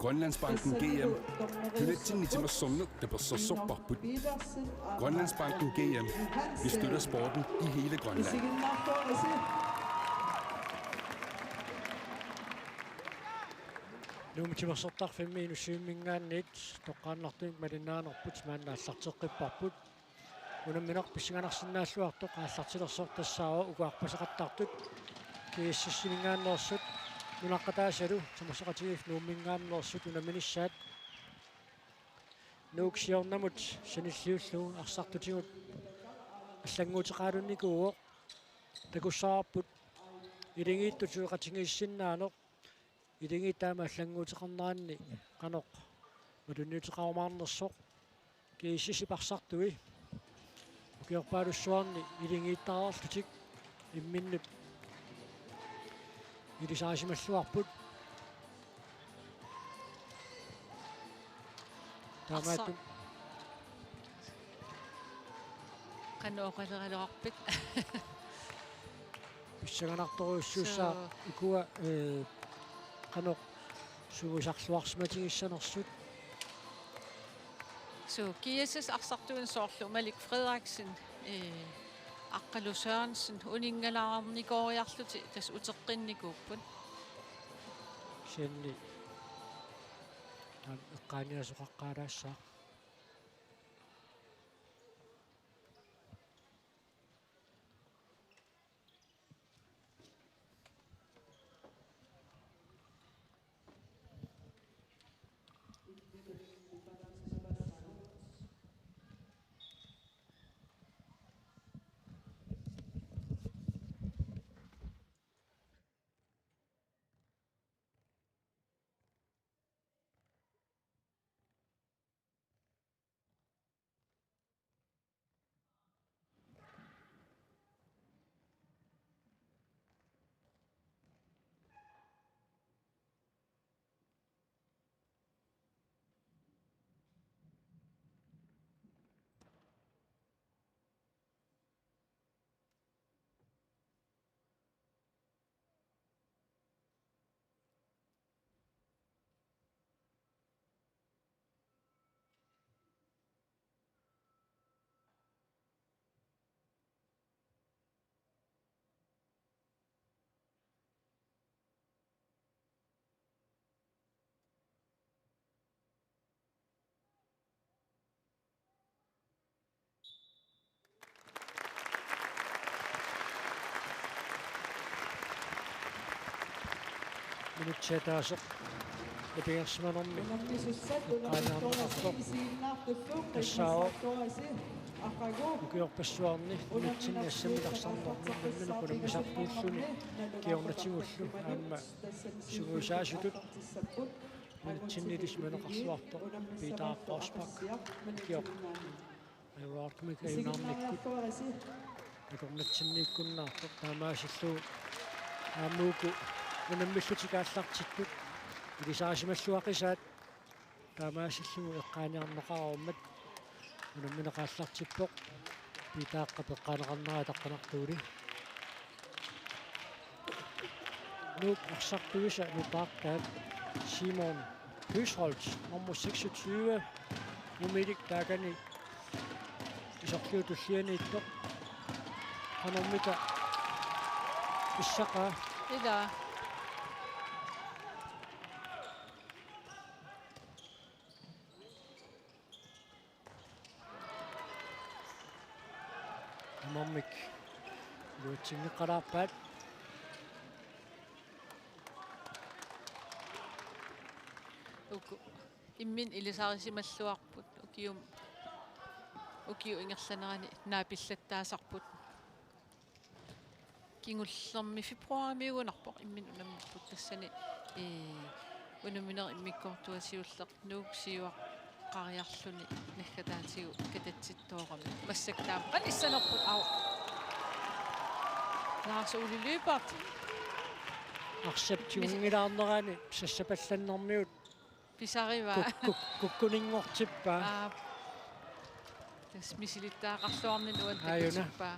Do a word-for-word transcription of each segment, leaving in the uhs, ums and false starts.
Grønlandsbanken G M. Kynatsinni timersorneq tapersersorparput. Grønlandsbanken G M. Vi støtter sporten i hele Grønland. Nuummi timersortarfimmi Inussivimminngaanniit toqqaannartumik malinnaanerput maanna aallarteqqipparput. Unammineq pissanganarsinnaalluartoq aallartilersoq tassaavoq uku arpasaqattaartut. GSS-iminngaanneersut nunaqqataasalu, Timersoqatigiit Nuumminngaanneersut unamminissaat. Nuuk siornamut sanilliullugu arsartutigut allannguuteqalunnikuuvoq. Takussavarput iligiittut suleqatigiissinnaaneq. Iligiit taama allannguuteqarneranni qanoq malunniuteqarumaarnersoq. GSS-ip arsartui ukiorpaalussuarni iligiittaraluarlutik imminnut ilisarisimalluarput. Taamaattumik. Qanoq oqaleraluarpit? Pissanganartorujussuussaaq. Suu. Ukua, eh, qanoq sungiusarluarsimatigissanersut. Suu, GSS arsartuini soorlu Malik Frederiksen, eh, Aqqalu Sørensen uninngalaarnikooriarlutik tassa uteqqinnikuupput. Kisianni taanna eqqaaniasoqaqqaalaassaaq. Minutsit ataaseq atugarsimanermi eqqaaniarneqarpoq. Tassaavoq ukiorpassuarni nunatsinni assammik arsarnermi unammineq unammisartuulluni kingornatigullu aamma sungiusaasutut nunatsinni ilissi maneqarluartoq Peter Rosbach, ukioq Airwalkmik ajunaarnikkut akornatsinniikkunnaartoq, taamaasillugu aamma uku unammillutik aallartittut ilisarisimalluaqisaat, taamaasillugu eqqaaniarneqareermat unammineq aallartippoq. Peter Rosbach eqqaaneqarnera ataqqinartuuli. Nuuk arsartuisa nupaartaat Simon Høsholt, nummer seksogtyve, umilik taakani isorliup tullianiittoq. Qanormita pissaqaa? Ila. Tamarmik iluatsinngeqalaarpaat. Uku imminnut ilisarisimalluarput, ukium-, ukiup ingerlanerani naapillattaasarput. Kingullermi februarimiugunarpoq imminut unammerput, tassani, ee, unamminerup immikkoortua siulleq Nuuk siuaqqariarluni naggataatigut katatsittoorami. Massakkut taama qanoq issanerput, au. Lars Ole Lyberth. Arsap tigunngilaarnerani sassapallannermigut pisarivaa. Kuk-, kuk-, kukkuninngortippaa. Aap. Tassa misilittagaqarluarnini uani. Aajuna. Takutippaa.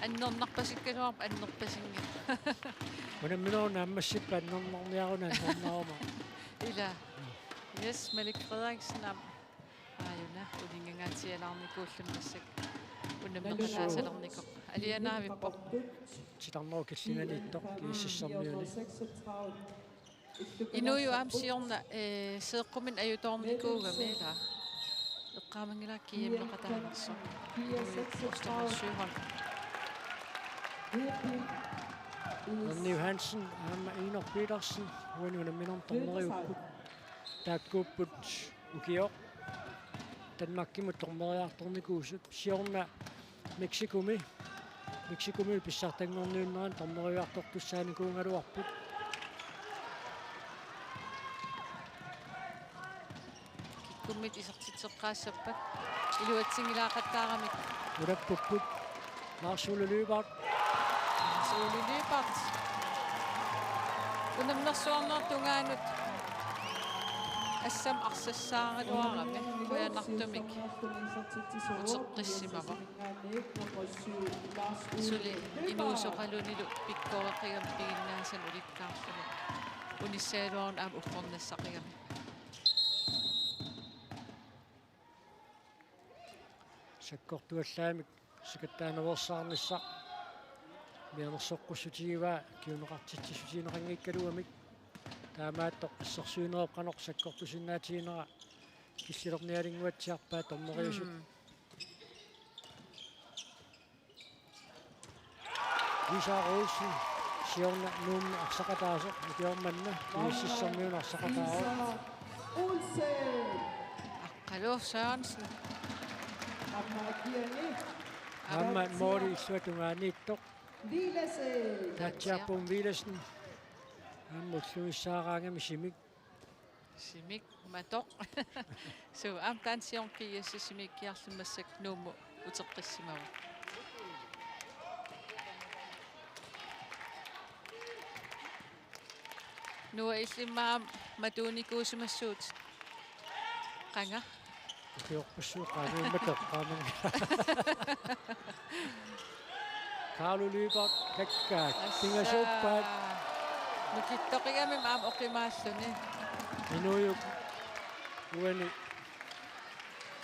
Annernarpasikkaluarpoq, annerpasinngilaq. Unamminerup naammassippat annerniaruna annernaaruma. Ila. Yes, Malik Frederiksen aamma. Aajuna, uninngangaatsialaarnikuulluni massakkut unammeqataasalernikoq. Alianaavippoq. Titarnerup killinganiittoq, G S S-ermiuni. Inuujup aamma siorna, eh, seeqquminnut ajutoornikuugami ila. Eqqaamanngilara G M-eqataanersoq. Inuujup Ostermann Søholm. Erni Johansen, aamma Inok Petersen, uani unamminermi dommeriupput. Taakkuupput ukioq Danmarkimut dommeriartornikuusut. Siorna Mexicomi, Mexicomi pissartanngorniunnerani dommeriartortussaanikuugaluarput. Kikkummit isertitseqqaassappat iluatsinngilaaqattaaramik. Ulappupput. Lars Ole Lyberth. Lars Ole Lyberth. Unammersuarnerup tungaanut assam arsassaaraluarami qujanartumik uteqqissimavoq. Suli inuusoqalunilu pikkoreqigami piginnaasanut ulikkaarluni. Unissagaluaruni aamma uggornassaqigami. Sakkortuallaamik sikattaaneruersaarnissaq mianersoqqussutigivaa kinguneqartitsissutigineqanngikkaluamik. Taamaattoq assersuinerup qanoq sakkortusinnaatiginera killilernialinnguatsiarpaat dommeriusut. Mm. Isak Olsen, siorna Nuummi arsaqataasoq, ukioq manna G S S-ermiunut arsaqataavoq. Aqqaluup Sørensen. Aamma måli illuatungaaniittoq. Taatsiarput Villadsen. Aamma ulluissaaraangami Simik. Simik matoq. Suu, aamma taanna siorna G S S-imiikkiarluni massakkut Nuummut uteqqissimavoq. Noah, illimmi aamma matuunikuusimassuutit. Qanga. Ukiorpassuit qaangiummat eqqaamanngilara. Carlo Lyberth takkaak. Assa. Pingasuuppaat. Nukittoqigami aamma oqimaalluni. Inuujup uani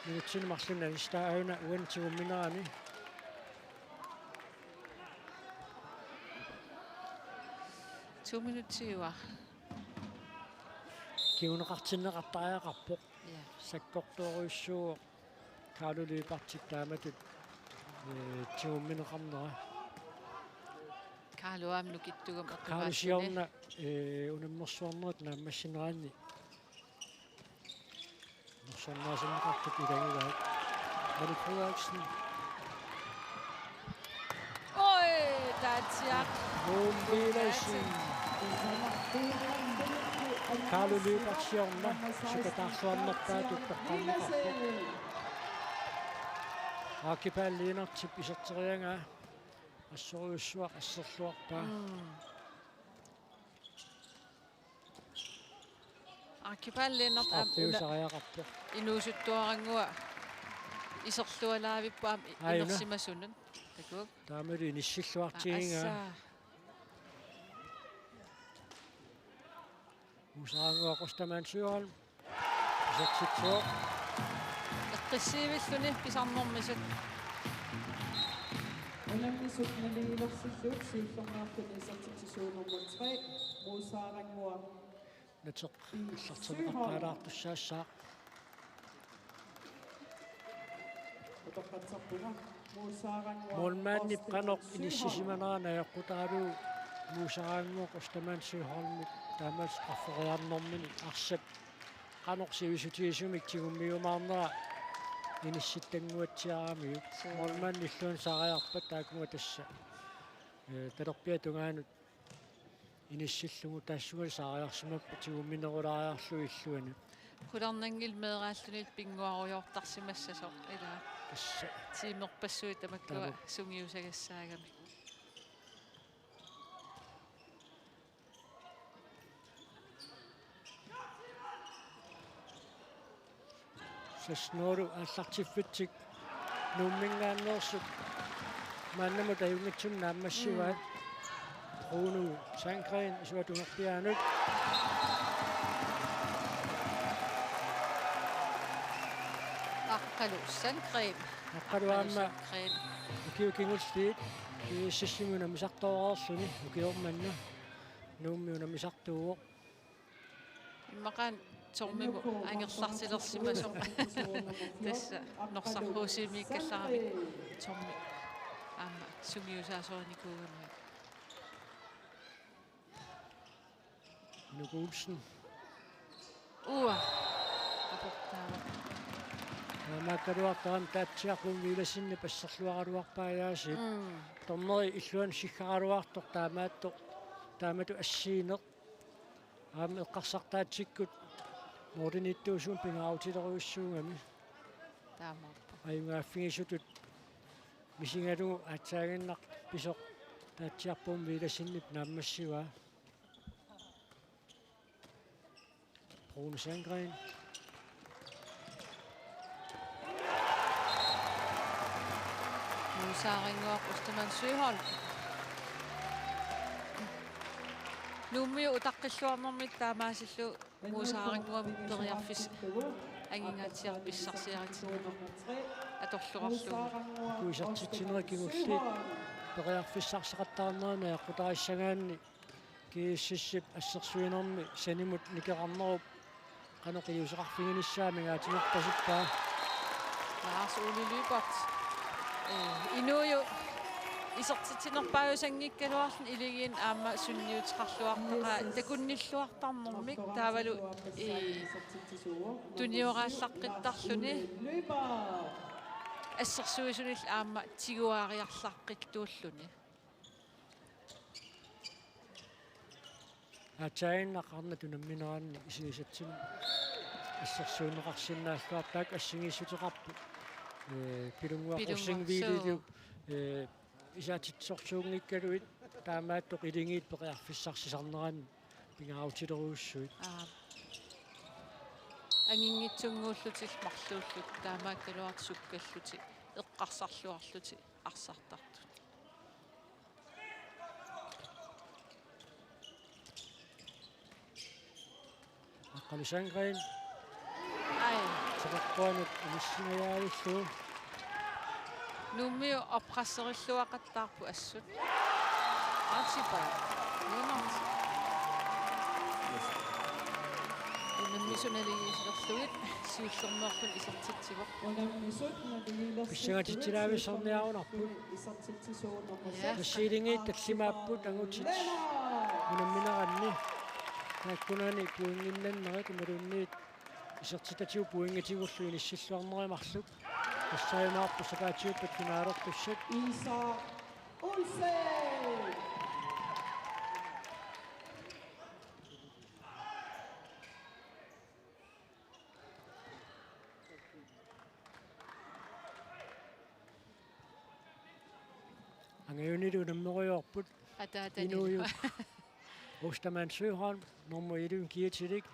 minutsini marlunni anistaa aajuna uani tigumminerani. To minuttiua. Kinguneqartinneqartariaqarpoq. Ja. Sakkortoorujussuuvoq Carlo Lyberthip taamatut, eh, tigummineqarnera. Carlo aamma nukittugami Carlo oqimaalluni. Siorna, eh, unammersuarnerup naammassineranni. Unammersuarnerup naammassineranni ilagivaat. Malik Frederiksen. Oj, taatsiaq. Nuummi Villadsen. Carlo Lyberth siorna sukataarluarnerpaatut toqqarneqarpoq. Archibald Lennertip iserteriagaa assorujussuaq asserluarpaa. Mm. Archibald Lennert aamma una straffiusariaqarpoq. Inuusuttuarannguaq iserlualaavippoq aamma i-, aajuna, inersimasunut. Takuuk. Taamalu inissilluartigigaa. Aa, assa. Muusaraannguaq Ostermann Søholm. Isertitsivoq. Eqqissiivilluni pisarnermisut. Unammisut naligiilersillutik siullermeerluni isertitsisuunermut tre, Muusaraannguaq. Nateq allartinneqaqqaalaartussaassaaq. Målmandip qanoq inissisimanera najoqqutaralugu Muusaraannguaq Ostermann Søholmip taamaattoq strafferiarnermini arsap qanoq sivisutigisumik tigummiumaarnera inissittannguatsiaramiuk. Suu. Målmandip illuanut saariarpat taakkua tassa, eh, talerpiata tungaanut inissillugu taassumalu saariarsimappat tigumminerulaariarlugu illuanut. Qularnanngilaq meeraalluni pinnguarujoortarsimassasoq ilaa. Tassa. Tiimerpassuit tamakkua. Taama. Sungiusagassaagami. Seks nul aallartiffitsik Nuumminngaanneersut maannamut ajunngitsumik naammassivaat. Mm. Uno Sandgreen, isuatungerpiaanut. Aqqalu Sandgreen. Aqqalu aamma ukiut kingulliit GSS-imi unammisartooreerluni ukioq manna Nuummi unammisartuuvoq. Immaqa Tormimut angerlartilersimasoq tassa norsarhuusiimiikkallaramik Tormi aamma sungiusaasorinikuugamik. Inuk Olsen. Uanga. Aportaavoq. Taamaakkaluartarami Taatsiarput Villasenip asserluaraluarpaa aasiit. Mm. Dommeri illuanut siggaraluartoq taamaattoq. Taamatut assigineq. Aamma eqqarsartaatsikkut mooriniittuusumut pingaarutilerujussuugami. Taamaappoq. Ajugaaffigisutut misigalugu aatsaaginnaq pisoq Taatsiarput Villasenip naammassivaa. Rune Sandgreen. Muusaaringuaq Ostermann Søholm. Nuummiut utaqqilluarnermik taamaasillugu Muusaaringuamut periarfissaq angingaatsiarput pissarsiaritinneqarpoq atorluarlugu. Kuisertitsinerit kingulliit periarfissarsiaqattaarneranni ajoqutassagaanni GSS-ip assersuinermi sanimut nikerarnerup qanoq iliuuseqarfiginissaa amigaatingerpasippaa. Lars Ole Lyberth. Eh, inuuju isertitsinerpaajusanngikkaluarluni iligiinnaq aamma sunniuteqarluartaqaaq takunnilluartarnermik taavalu, eh, tunioraallaqqittarluni assersuisunillu aamma tiguaariarlaqqittuulluni. Aatsaaginnaq arnat unammineranni isigisatsinnut assersuunneqarsinnaalluartoq taakku assigiissuteqarput. Ee, Pilunnguaq Pilunnguaq, Rosingvililu, suu. Ee, isaatitsisorsuunngikkaluit taamaattoq iligiit periarfissarsisarneranni pingaarutilerujussuit. Aap. Anginngitsunnguullutik marluullutik taamaakkaluartoq sukkallutik eqqarsarluarlutik arsartartut. Aqqalu Sandgreen. Ai. Sapaqqaanut inissinngajaavilluu. Nuummiut oppresserilluaqattaarput assut. Archibald Lennert. Unammisut naligiilerlugit siullermeerluni isertitsivoq. Unammisut naligiilerlugit pissangatitsilaavissorniarunarput. Ja. Tassiiligiit tallimaapput angutit unammineranni. Taakkunani pointinnannerit imaluunniit isertitatigut pointigullu inissilluarneri marluk. Tassaajumaarpoq sapaatiuppat finaalertussat. Isak Olsen. Angajulli unammerujoorput. Ataatani. Inuujuk Ostermann Søholm, nummer et-imik kiatilik,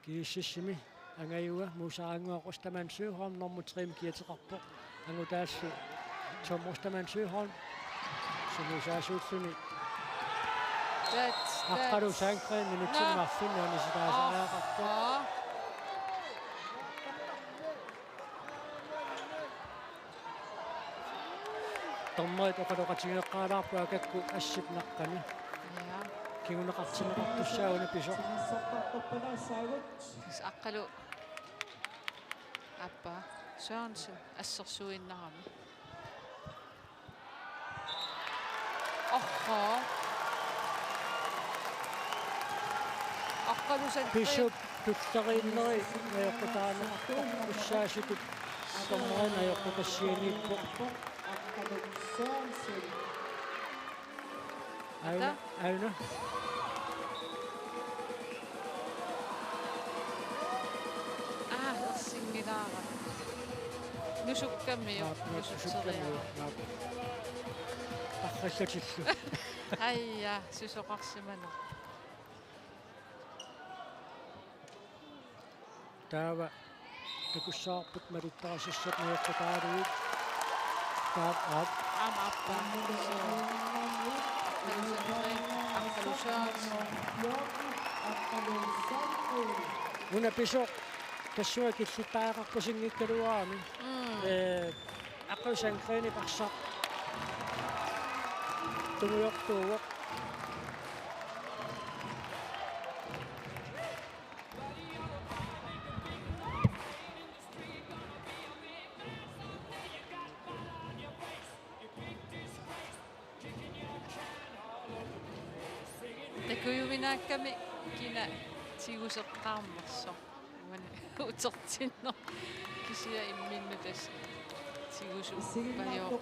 GSS-imi angajua Muusaaringuaq Ostermann Søholm, nummer tre-mik kiateqarpoq. Angutaallu Tom Ostermann Søholm, sungiusaasuulluni. That's, Aqqalu that's Sandgreen minutsini marlunni anisitaasariaqarpoq. Aa. Dommerit oqaloqatigeeqqaalaarput akakku assip naqqani. Ja. Kinguneqartinneqartussaavoq una pisoq. Tassa Aqqalu Aappaa Sørensen assersuinnarami. Orho. Aqqalu Sandgreen. Pisut tulleriinneri ajoqutaaneqarpoq, ussaasutut dommerinik ajoqutassianiippoq. Auna, auna. Aa, ersinngilaarami. Nusukkamiuk, Aap, nusukkamiuk, nusutseriarami. Aap. Arrallatillu. Aja, susoqarsimanaq. Taava takussavarput maluttarisassat najoqqutaaluit. Taava aap. Aamma aappaa. Aqqalu Sandgreen. Una Pisoq tassunga killittariaqarpusinngikkaluarami. Mm. Eh, Aqil Sandgrenip arsaq tungujortuuvoq. Takujuminaakkami kina tiguseqqaarnersoq. Uani utertinneq kisianni imminnut tassa tigusuppajooq.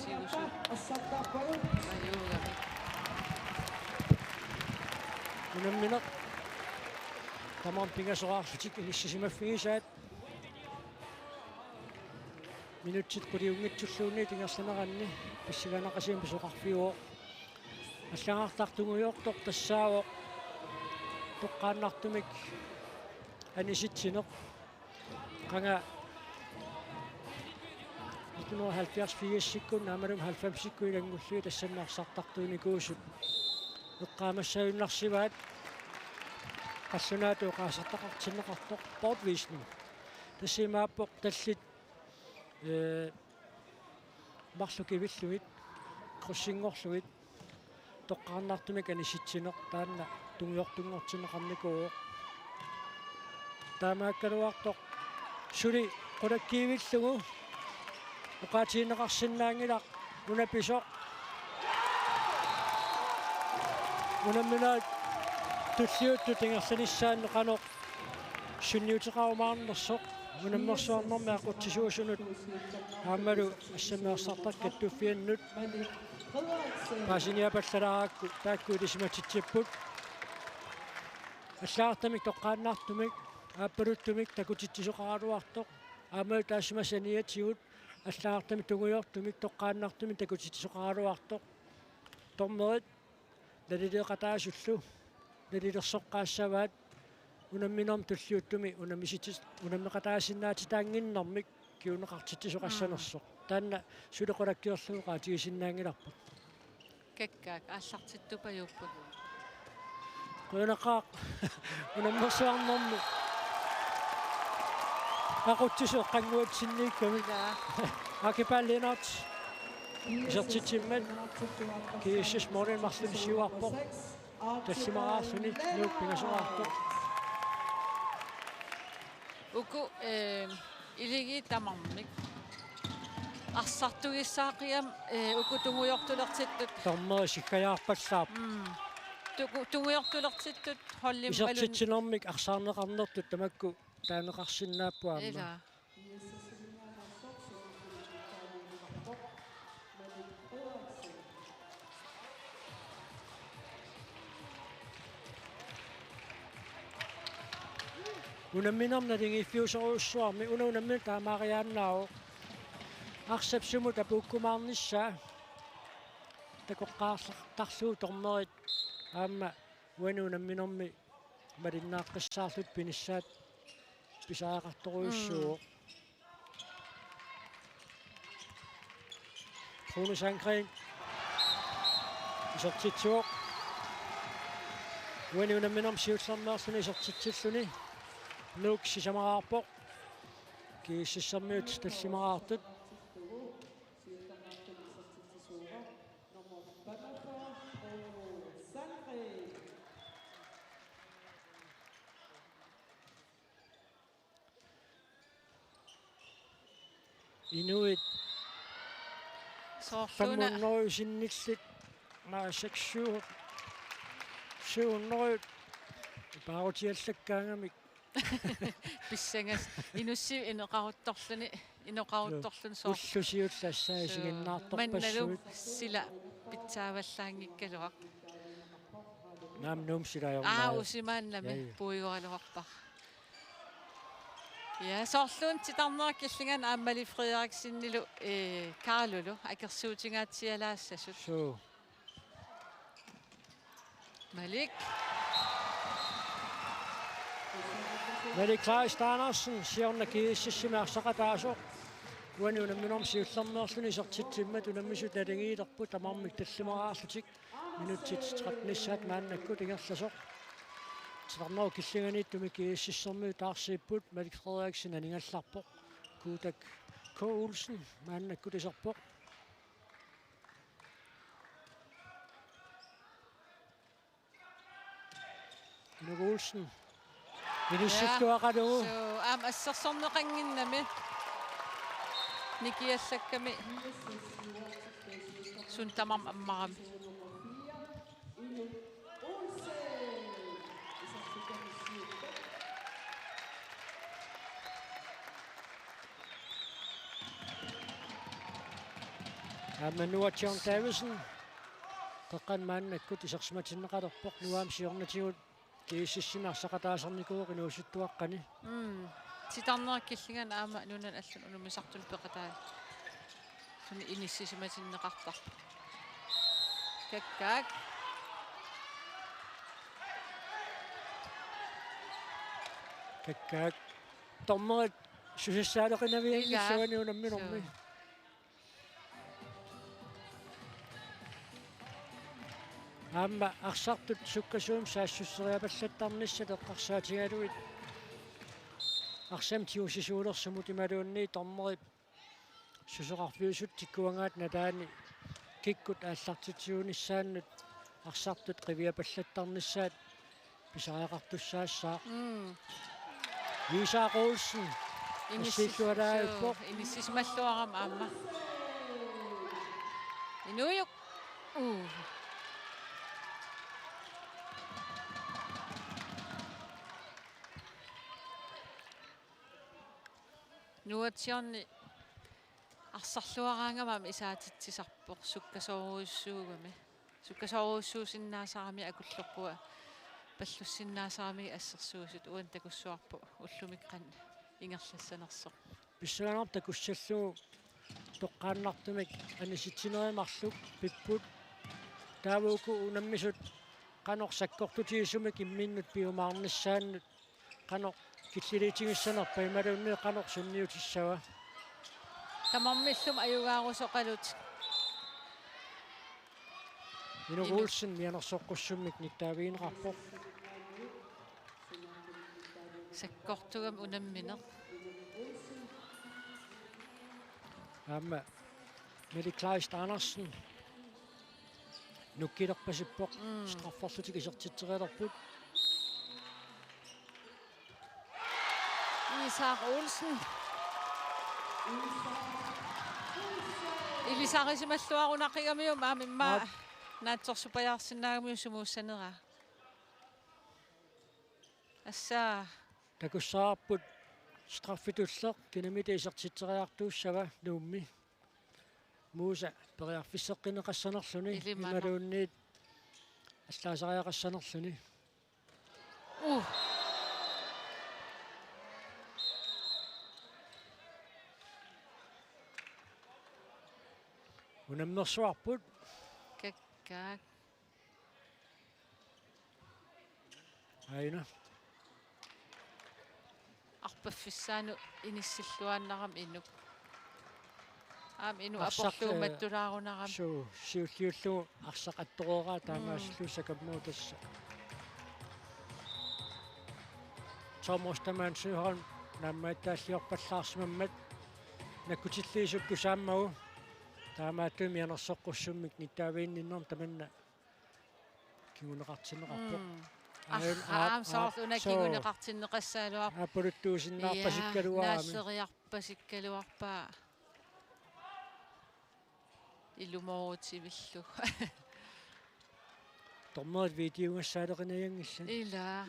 Tigusuppajoogamik. Unammineq tamarmik pingasoraarlutik inissisimaffigisaat. Minutsit quliunngitsulluunniit ingerlaneranni pissanganaqasimik pisoqarfiuvoq. Allagartaq tungujortoq tassaavoq toqqaannartumik anisitsineq. Qanga nitten hundrede og halvfjerds firsikkut aammalu halvfemsikkut ilanngullugit tassani arsartartuunikuusut eqqaamassagunarsivaat. Qallunaatut oqaasertaqartinneqartoq bortvisning. Tassa imaappoq tallit, eh, marluk kivillugit, krydsinngorlugit, toqqaannartumik anisitsineq taanna tungujortunngortinneqarnikuuvoq. Taamaakkaluartoq suli qulakkiivillugu oqaatigineqarsinnaanngilaq Una Pisoq. Unamminerit tulliuttut ingerlanissaannut qanoq sunniuteqarumaarnersoq unammersuarnermi aqutsisuusunut aammalu assammik arsartaq kattuffiannut paasiniapallalaarakku taakku ilisimatitsipput. Allagartamik toqqaannartumik aappaluttumik takutitsisoqaraluartoq aammalu taassuma saniatigut allagartamik tungujortumik toqqaannartumik takutitsisoqaraluartoq. Dommerit nalileeqataasullu nalilersoqqaassavaat unamminermi tulliuttumi unammisitsi-, unammeqataasinnaatitaannginnermik kinguneqartitsisoqassanersoq. Mm. Taanna suli qulakkeerlugu oqaatigisinnaanngilarput. Kakkaak aallartittupajuupput. Qujanaqaaq unammersuarnermi aqutsisoq eqqannguatsinniikkami. Ilaa. Aki Paul Lennert isertitsimmat G S S-ip målimi marlunnissiuarpoq. Tallimaraarluni Nuuk pingasoraartoq. Uku, eh, iligiit tamarmik arsartugissaaqigami, eh, uku tungujortulertittut. Dommeri sikkajaarpallaarpoq. Mm. Tuku-, tungujortulertittut holdimik malun- isertitsinermik arsaarneqarnertut tamakku taaneqarsinnaapput aamma. Ilaa. Unamminermi naligiiffiusorujussuarmi una unammineq taamaariaannaavoq. Arsap sumut apuukkumaarnissaa takoqqaartarlugu dommerit aamma uani unamminermi malinnaaqqissaarlutik pinissaat pisariaqartorujussuuvoq. Mm. Rune Sandgren isertitsivoq. Uani unamminermi siullermeerluni isertitsilluni Nuuk sisamaraarpoq. G S S-ermiut tallimaraartut. Inuit soorluuna femhundrede sinnillit, maa, seks syv, syv hundrede paarutiallakkaangamik. Pissangas inussi inoqaruttorluni, inoqaruttorluni soor-, ullut siulliit assaat suu, isiginnaartorpassuit. Mannalu sila pitsaavallaanngikkaluaq. Naamnum sila ajornaa. Aa, usimaannami. Ja, ja. Puigoraluarpara. Ja, soorluuna titarneq killinganni aammali Frederiksenilu, eh, Karlulu akersuutingaatsialaassasut. Suu. Malik. Malik Kleist Andersen, siorna G S S-imi arsaqataasoq. Uani unamminermi siullermeerluni isertitsimmat unammisut naligiilerput tamarmik tallimaraarlutik. Minutsit tretten-issaat maannakkut ingerlasoq. Titarnerup killinganiittumi GSS-ermiut taarsiipput, Malik Frederiksen aningallarpoq. Kuutak K. Olsen maannakkut iserpoq. Inuk Olsen. Inissilluaqalugu. Suu, aamma assersorneqannginnami. Nikiallakkami. Suut tamarmik ammarami. Aamma Noah John Davidsen. Qeqqani maannakkut isersimatinneqalerpoq, Noahmik siornatigut GSS-imi arsaqataasarnikuuvoq inuusuttuaqqani. Mm. Titarnerup killingani aamma nunani allani unammisartuni peqataa. Sumi inissisimatinneqartarpoq. Kakkaak. Kakkaak. Dommerit susassaaleqinavianngilluinnarput unamminermi. Suu. Aamma arsartut sukkasuumik saassusseriapallattarnissat eqqarsaatigalugit arsamik tigusisuulersumut imaluunniit dommerit susoqarfiusut tikkuangaat nalaani kikkut aallartitsiunissaannut arsartut qiviapallattarnissaat pisariaqartussaassaaq. Mm. Isak Olsen. Inissi-, assillualaarpoq. Suu, inissisimalluarami aamma. Inuujuk. Uu. Noah John arsarluaraangami aamma isaatitsisarpoq sukkasoorujussuugami. Sukkasoorujussuusinnaasarami akulloqquat pallussinnaasaramigit assersuisut uani takussuarput ullumi qanoq ingerlassanersoq. Pissanganarpoq takussallugu toqqaannartumik anisitsinerit marluk pipput. Taava uku unammisut qanoq sakkortutigisumik imminnut piumaarnissaannut qanoq killiliitigissanerpa imaluunniit qanoq sunniutissava. Tamarmik illumut ajugaarusoqalutik. Inuk Olsen mianersoqqussummik nittaavigineqarpoq. Sakkortugami unammineq. Aamma Mette Kleist Andersen nukkilerpasippoq. Mm. Strafferlutik isertitserialerput. Isak Olsen. Ilisarisimalluarunaqigamiuk aamma immaqa. Aap. Naatsorsupajaarsinnaagamiuk sumuussaneraa. Assa. Takussavarput straffitulleq, kinamita isertitseriartuussava Nuummi. Musa periarfisseqqinneqassanerluni. Ilimana. Imaluunniit allaasariaqassanerluni. Uh. Unammersuarput. Kakkaak. Aina. Arpaffissaanut inissilluaannarami Inuk. Aamma Inuk arsaq, aporluummat eh, tulaarunarami. Suu, siulliullugu arsaq attoreeraa taamaasillugu. Mm. Sakammuut tassa. Thomas Taman Søholm naammagittaalliorpallaarsimammat nakkutilliisup tusaammagu. Taamaattumik mianersoqqussummik nittaaviginninnermi tamanna kinguneqartinneqarpoq. Mm. Aajuna, aap, aamma soorlu aap, una suu, kinguneqartinneqassagaluarpoq. Aappalutuusinnaarpasikkaluarami. Jaa, naaseriarpasikkaluarpaa. Ilumoorutivillugu. Dommerit videogassaaleqinavianngillat. Ilaa.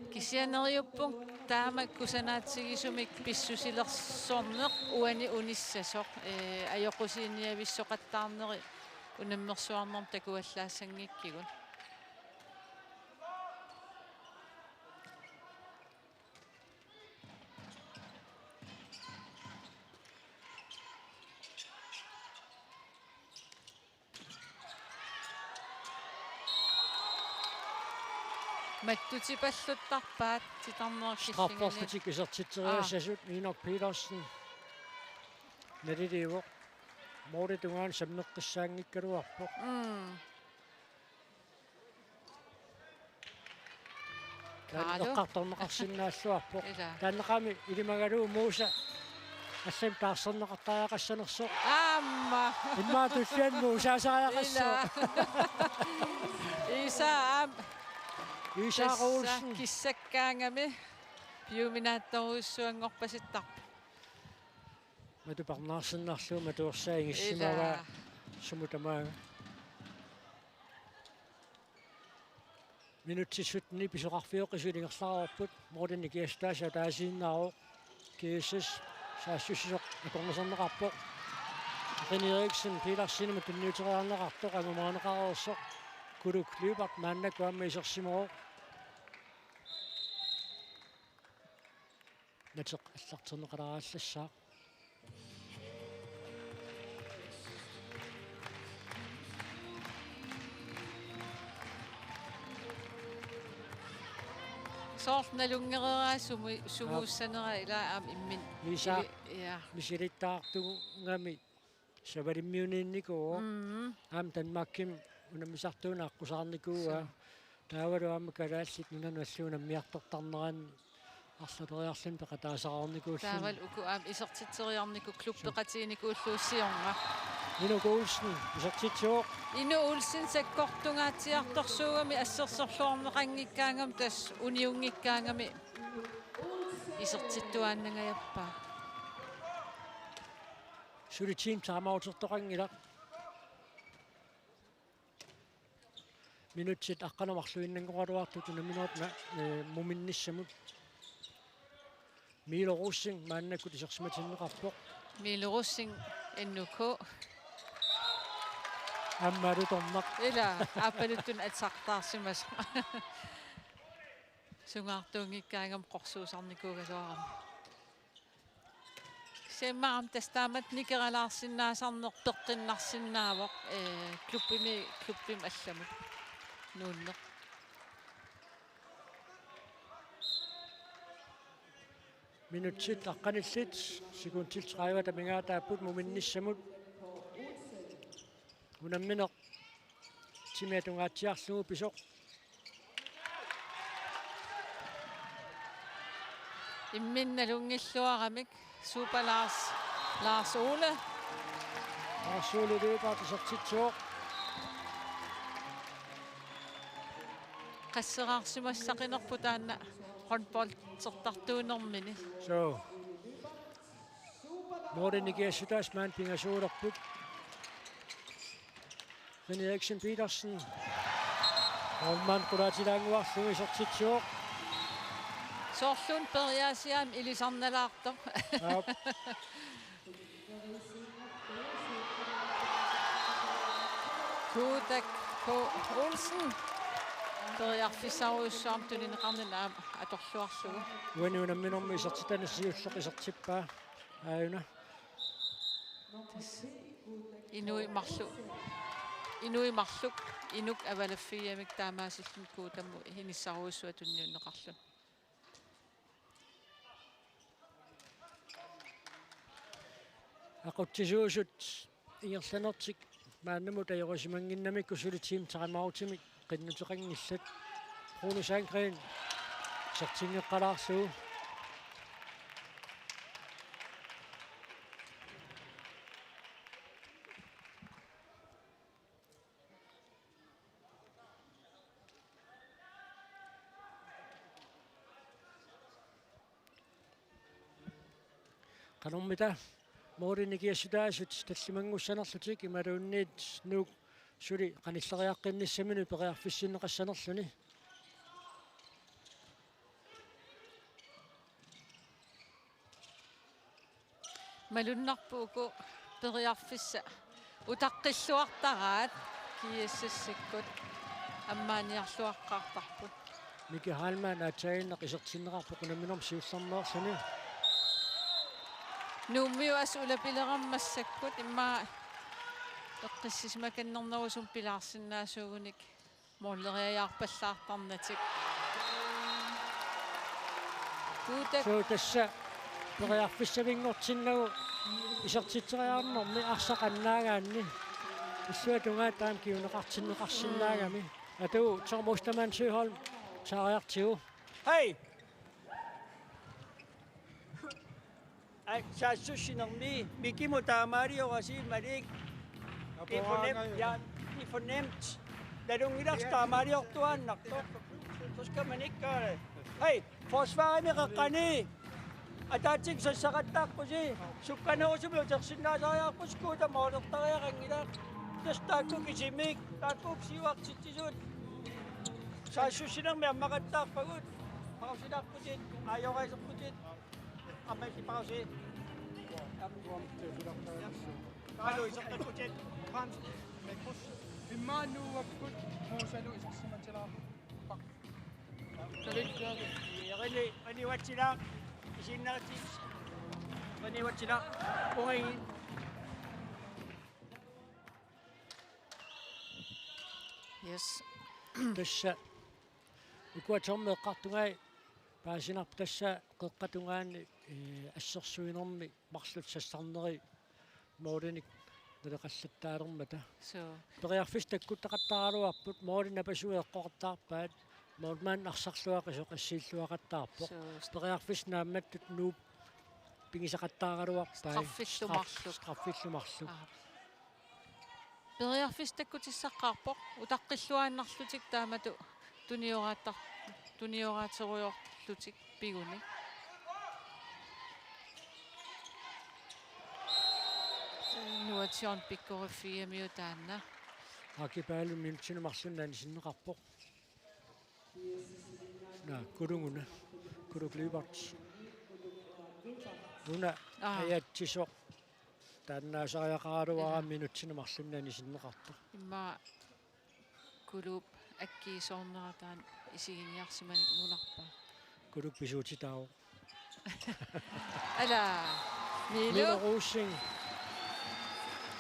Kisianni neriuppunga taama kusanaatigisumik pissusilersorneq uani unissasoq, ee, ajoqusiiniavissoqattaarneri unammersuarnermi takuallaassanngikkikka. Mattutipalluttarpaat titarnerup killingani. Strafferlutik isertitseriassasut. Aa. Inuk Petersen naliliivoq. Målip tungaanut sammeqqissaanngikkaluarpoq. Mm. Taanna eqqartorneqarsinnaalluarpoq. Ila. Taanneqami ilimagalugu Musa allamik taarserneqartariaqassanersoq. Aamma. Immaqa tulliani Musaasariaqassaaq. Ila. Iisa aamma. Iisa Olsen. Kissakkaangami piuminaattorujussuanngorpasittarpoq. Matu parnaarsinnarlugu matuersaa ingissimavaa. Ila. Sumut tamaanga. Minutsit syttenit pisoqarfiup qisulingerlaarput, Morten Nikiassutaa ataasiinnaavoq, G S S saassussisoq akornuserneqarpoq. René Eriksen Petersenimut tunniuteriarneqartoq angumerineqareersoq, Kuluk Lyberth maannakkut aamma isersimavoq. Nateq allarterneqalaagallassaaq. Soorlu nalunngereeraa sumu-, sumuussanera ilaa aamma imminut. Iisa. Ili-, ja. Misilittaartugami Savalimmiuniinnikuuvoq. Mm. Aamma Danmarkimi unammisartuuneq aqqusaarnikuuaa. Suu. Taavalu aamma kalaallit nunanut allanut unammiartortarneranni arlaleriarluni peqataasaqarnikuulluni. Taavalu uku aamma isertitseriarnikut klubbeqatiginikuullugu siorna. Inuk Olsen isertitsivoq. Inuk Olsen sakkortungaatsiartorsuugami assersorluarneqanngikkaangami tassa uniunngikkaangami isertittuaannangajappaa. Suli team timeoutertoqanngilaq. Minutsit aqqaneq marluinnanngoraluartut unamminerup na-, eh, muminnissamut. Milo Rosing maannakkut isersimatinneqarpoq. Milo Rosing N K. Aamma alutornaq. Ila, aappaluttunik atisartaarsimasoq. Sungaartuunngikkaangami qorsuusarnikuugaluarami. Kisianni aamma tassa taamatut nikeralaarsinnaasarneq peqqinnarsinnaavoq, ee, klubbimi, klubbimi allamut nuunneq. Minutsit aqqanillit, sekundit tredive amigaataapput muminnissamut. Unammineq timi atungaatsiarlugu pisoq. Imminut nalunngilluaramik, suupa Lars, Lars Ole. Lars Ole Lyberth isertitsivoq. Qasseraarsimassaqinerpoq taanna håndboldertartuunermini. Suu. Morten Nikiassutaa maani pingasuulerput. René Eriksen Petersen. Målmand qulaatilaannguarlugu isertitsivoq. Soorluuna periaasiaami ilisarnalaartoq. Aap. Kuutak K. Olsen. Periarfissarujussuarmik tunineqarnini aamma atorluarlugu. Uani unamminermi isertitani siulleq isertippaa. Aajuna. Tassa. Inuit marluk. Inuit marluk. Inuk avalaffigigamikku taamaasilluni Kuutamut inissarujussuaq tunniunneqarluni. Aqutsisuusut ingerlanertik maannamut ajorisimannginnamikku suli team timeoutimik qinnuteqanngillat. Rune Sandgreen isertinngeqqalaarlugu. Qanormita målini nikiassutaasut tallimanngussanerlutik imaluunniit Nuuk suli qanilleriaqqinnissaminut periarfissinneqassanerluni. Malunnarpoq uku periarfissat utaqqilluartaraat G S S-ikkut ammaaniarluaqqaartarput. Miki Heilmann aatsaannaq isertinneqarpoq unamminermi siullermeerluni. Nuummiut assut ulapilerami massakkut immaqa eqqissisimakannernerusumik pilaarsinnaasuugunik. Måleriajaarpallaartarnatik. Kuutak. Suu tassa periarfissavinngortinnagu isertitseriarnermi arsaq annaagaanni. Illuatungaani taama kinguneqartinneqarsinnaagami. Atu Tom Ostermann Søholm taariartigu. Hej! Ai, saassussinermi Mikimut taamaaliorasi Malik. Ifunem-, ja, ifunemt. Nalunngilarsi taamaaliortuaannartoq. Så skal man ikke gøre det. Hej, forsvarimi qeqqani. Ataatsip sassaqattaarpusi. Sukkanerusumik utersinnaasariaqarpusi, kuuta moolertariaqanngilaq. Tassa taakku kisimik, taakku siuartitsisut. Saassussinermi ammaqattaarpagut. Pausilaarputit, aajoriarputit. Aamma pause. Alu isertipputit. Immaqa nuuakkut muusalu isersimatilaarput. Qini, qini uatsilaaq. Isiinnartut. Qini uatsilaaq. Point. Yes. Tassa uku atormi eqqartungai paasinarpoq, tassa qeqqata tungaani, eh, assersuinermi marluk sassarneri målinik naleqallattaalermata. Suu. Periarfissat takkuttaqattaaraluarput, måli napasui eqqoqattaarpaat, målmand arsarluaqisoq assiilluaqattaarpoq. Suu. Periarfissat naammattut Nuup pigineqattaaraluarpai. Straffillu marluk. Straffillu marluk. Aap. Periarfissat takkutissaqaarpoq, utaqqilluaannarlutik taamatut tunioraattar-, tunioraaterujoorlutik piguni. Nuatsiorn pikkoriffiamiu taanna. Aki Paalun minutsini marlunni anisinneqarpoq. Naa, Kuluk una. Kuluk Lyberth. Una. Aa. Ajatsisoq. Taannaasariaqaraluara. Ila. Minutsini marlunni anisinneqartoq. Immaqa Kuluup akkiisoornera taanna isiginiarsimanik munarpa. Kuluk pisuutitaavoq. Ala, Miilu. Miilu Rosing.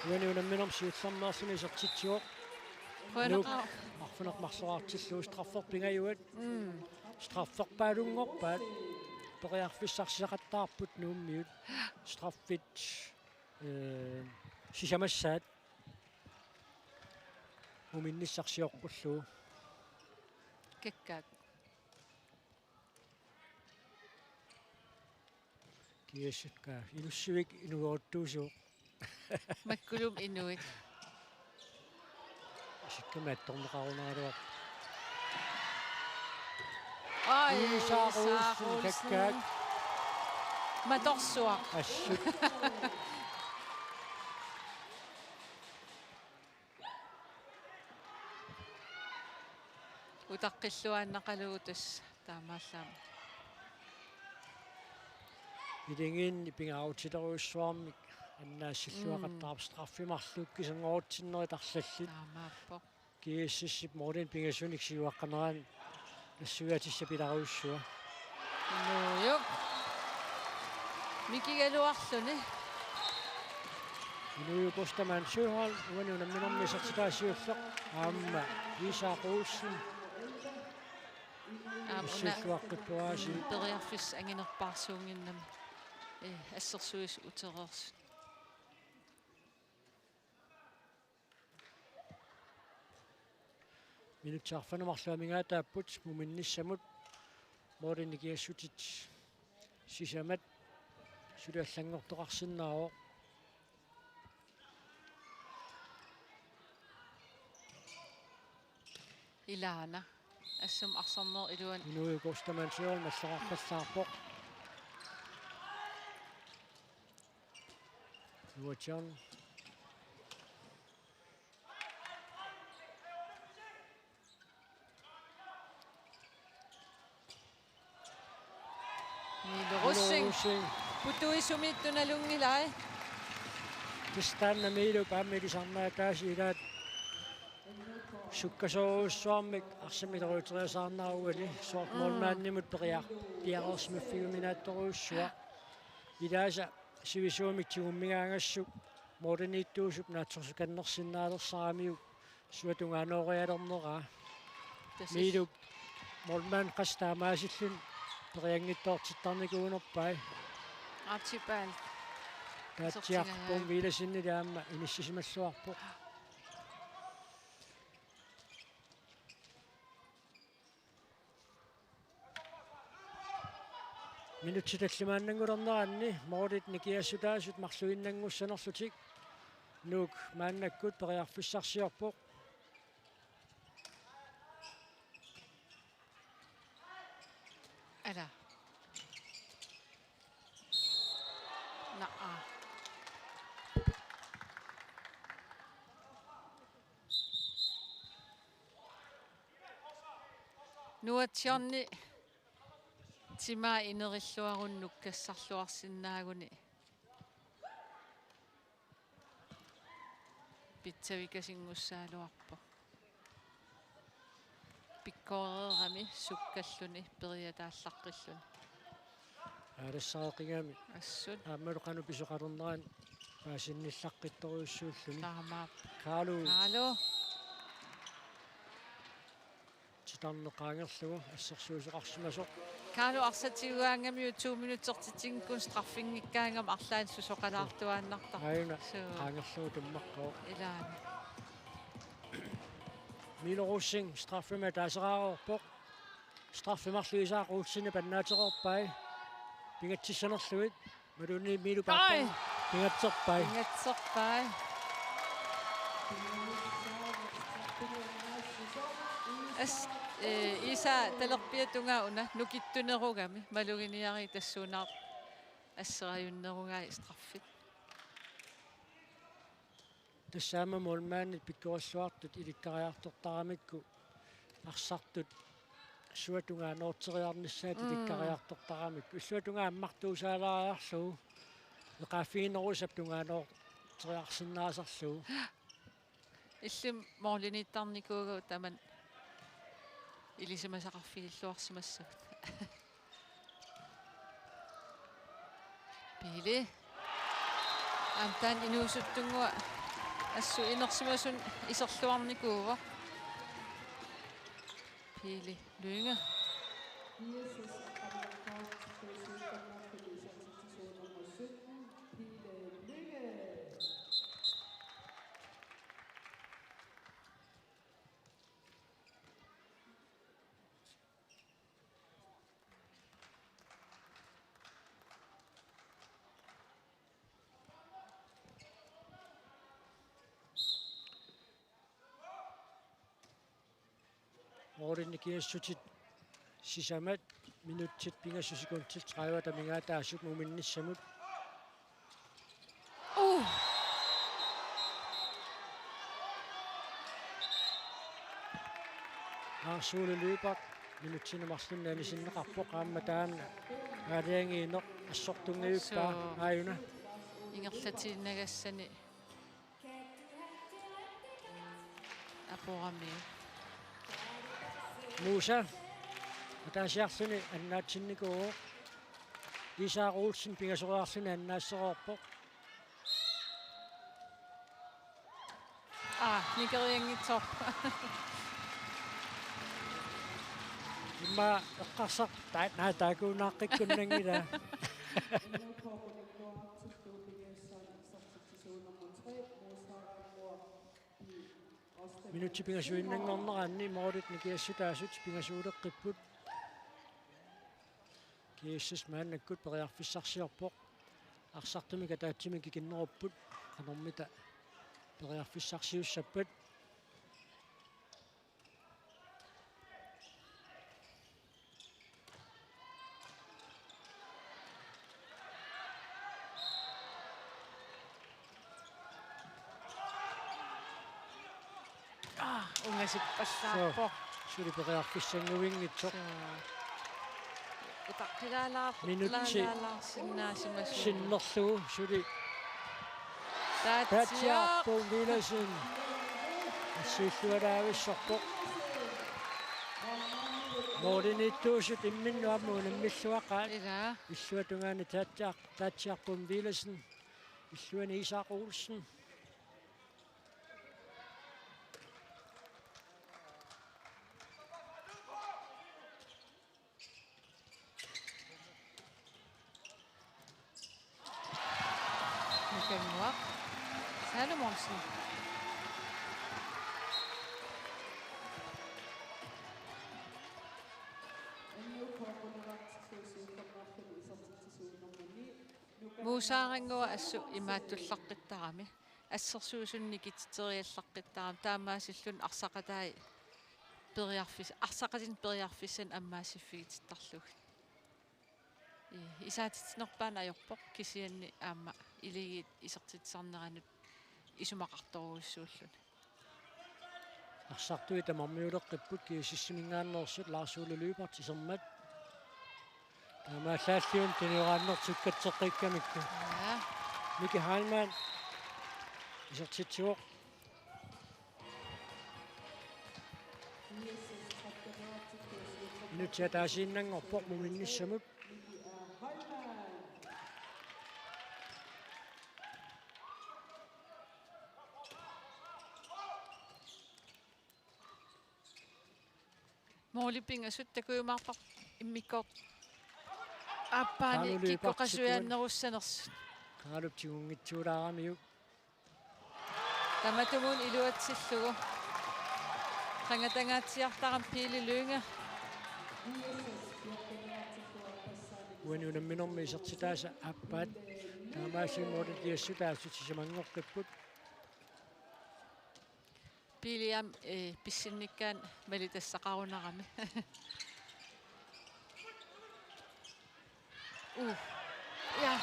Uani unamminermi siullermeerluni isertitsivoq. Qujanaq. Nuuk arfineq-marloraartillugu straffer pingajuat. Mm. Strafferpaalunngorpaat. Periarfissarsiaqattaarput Nuummiut. Straffit, eh, sisamassaat. Muminnissaq sioqqullugu. Kakkaak. Kiassakka Inussivik inueruttuusivoq. Makkulumi inuit. Isikkami attorneqarunaraluarpoq. Ai, Isak Isak Olsen, Olsen. Kakkaak. Matorsuaq. Assut. Utaqqilluaannaqalugu tassa taamaallaat. Ilingiinni pingaarutilerujussuarmik annaassilluaqattaarpoq. Mm. Straffi marluk kiserngorutsinnerit arlallit. Taamaappoq. G S S-ip målinik pingasunik siuaqqanerani nassuiaatissap ilarujussua. Nuujuk. Mikigaluarluni. Inuujukoq Staman Søholm, uani unamminermi isertitaa siulleq. Aamma Isak Olsen. Aamma una ussilluaqqippoq aasiit. Periarfissaq anginerpaarsuunnginnami. Eh, assersuisut utereersut. Minutsit arfineq-marluk amigaataapput muminnissamut, målinik ikiassutit sisamat suli allanngortoqarsinnaavoq. Ilaana. Assut arsarnerup iluani. Inuujukoq Staman Søholm allaqarpallaarpoq. Nuatsiorn. Miilu Rosing. Miilu Rosing. Putuisumiittoq nalunngilai. Tassa taanna Miilup aamma ilisarnaataasii ilaat sukkasoorujussuarmik arsamik ileruuteriasaarnera uani, soorlu målmandimut periar-, piareersimaffigiuminaattorujussuaq. Ilaasa sivisuumik tigummigaangassuk målimiittuusup naatsorsukannersinnaalersaramiuk suatungaanoorialerneraa. Tassa. Miilup målmand qassit taamaasilluni perianngitsoortittarnikuunerpai. Archibald. Taatsiaq Sortingajai. Pum Villadsenip aamma inissisimalluarpoq. Minutsit tallimaannanngulerneranni målit nikiassutaasut marluinnanngussanerlutik Nuuk maannakkut periarfissarsiorpoq. Ala. Naa. Nuatsiorni timaa inerilluaruni nukkassarluarsinnaaguni. Pitsavikasinngussagaluarpoq. Pikkoriarami sukkalluni periataallaqqilluni. Aalassareqigami. Assut. Aammalu qanoq pisoqalernerani paasinnillaqqittorujussuulluni. Taamaappoq. Kaalu. Kaalu. Titarneq qaangerlugu assersuisoqarsimasoq. Kaalu arsaq tiguaangamiuk to minutsit tigukkuni straffinngikkaangami arlaannik susoqalaartuaannartarpoq. Aajuna. Suu. Qaangerlugu tummaqqavoq. Ilaana. Milo Rosing straffimik ataaseraareerpoq. Straffi marluk Isak Olsenip annaatereerpai. Pingatsissanerlugit. Imaluunniit Milo Berthelsen. Ai. Pingatserpai. Pingatserpai. As, eh, Isak talerpiata tungaa una nukittunerugami maluginiarit tassuunaat asserajunnerugai straffit. Tassa aamma målmandit pikkorissuartut ilikkariartortaramikku arsartut suut tungaanoorteriarnissaat. Mm. Ilikkariartortaramikku. Illuatungaa ammartuusaalaariarlugu. Eqaaffiginerusap tungaanoorteriarsinnaasarlugu. Illimmi måliniittarnikuugatta tamanna ilisimasaqarfigilluarsimassavat. Pele. Aamma taanna inuusuttunnguaq assut inersimasumik iserluarnikuuvoq. Pele Lynge. Målit nikiassutit sisamat, minutsit pingasut sekundit tredive amigaataasut muminnissamut. Uh. Lars Ole Lyberth minutsini marlunni anisinneqarpoq, aamma taanna aalajangiineq assortunngivippaa. Suu. Aajuna. Ingerlatiinnagassani. Aporami. Musa. Ataasiarluni annaatsinnikuuvoq. Isak Olsen pingasoriarluni annaassereerpoq. Aa, nikerianngitsoq. Immaqa eqqarsartaa, naa, taakkuunaaqqikkut nanngilaa. Minutsit pingasuinnanngorneranni målit nikiassutaasut pingasuuleqqipput. G S S maannakkut periarfissarsiorpoq. Arsartumik ataatsimik ikinnerupput. Qanormita periarfissarsiussappat. Aa, ungasippallaarpoq. Suu, suli periarfissannguinngitsoq. Suu. Utaqqilaalaarpoq. Minutsi. Laalaalaarsinnaasimasoq. Sinnerlugu suli. Taatsiaq. Taatsiaq Poul Villadsen. Assiillualaavissorpoq. Måliniittuusut imminnut aamma unammilluaqaat. Ilaa. Illuatungaani Taatsiaq, Taatsiaq Poul Villadsen. Illuani Isak Olsen. Nikanguaq Salomonsen. Muusaaranngua assut imaattullaqqittarami. Assersuusunnik nikititseriallaqqittarami. Taamaasilluni arsaqatai periarfis-, arsaqatinik periarfissanik ammaassiffigitittarlugit. Ii, isaatitsinerpaaq ajorpoq kisianni aamma iligiit isertitsisarneranut isumaqartorujussuulluni. Arsartui tamarmiuleqqipput G S S-iminngaanneersut Lars Ole Lyberth isermat. Taamaallaalliun tunioraannertik katseqqikkamikku. Ja. Miki Heilmann isertitsivoq. Minutsit ataasiinnanngorpoq muminnissamut. Måli pingasut takujumaarpara immikkoortoq aappaani. Kaalu Lyberth kikkoqasujaannerussanersut. Kaalup tigunngitsuulaaramiuk. Tamatumuuna iluatsillugu. Qangatangaatsiartarami Pele Lynge. Uani unamminermi isertitaasa aappaat. Taamaasilluni måliliassutaasut sisamanngoqqipput. Pele aamma, eh, pissinnikkaanni malitassaqarunarami. Uh. Ja.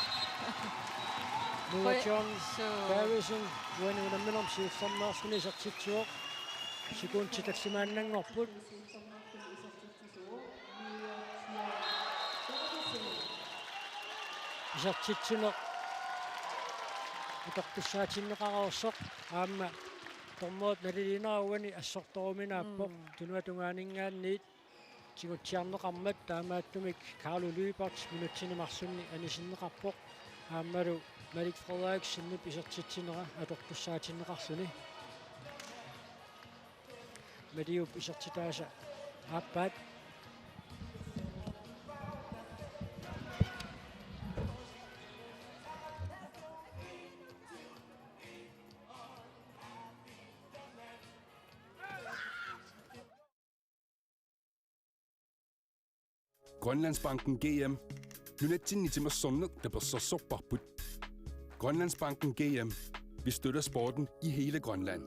Noah John Suu. Berthelsen, uani unamminermi siullermeersuni isertitsivoq. Sekundit taksimaannanngorput. Isertitsineq atortussaatinneqareersoq aamma dommerit nalilinera uani assortoruminaappoq. Mm. Tunuata tungaaninngaanniit tigutsiarneqarmat, taamaattumik Kaalu Lyberth minutsini marlunni anisinneqarpoq aammalu Malik Frederiksenip isertitsinera atortussaatinneqarluni. Maliup isertitaasa aappaat. Grønlandsbanken G M. Nunatsinni timersorneq tapersersorparput. Grønlandsbanken G M. Vi støtter sporten i hele Grønland.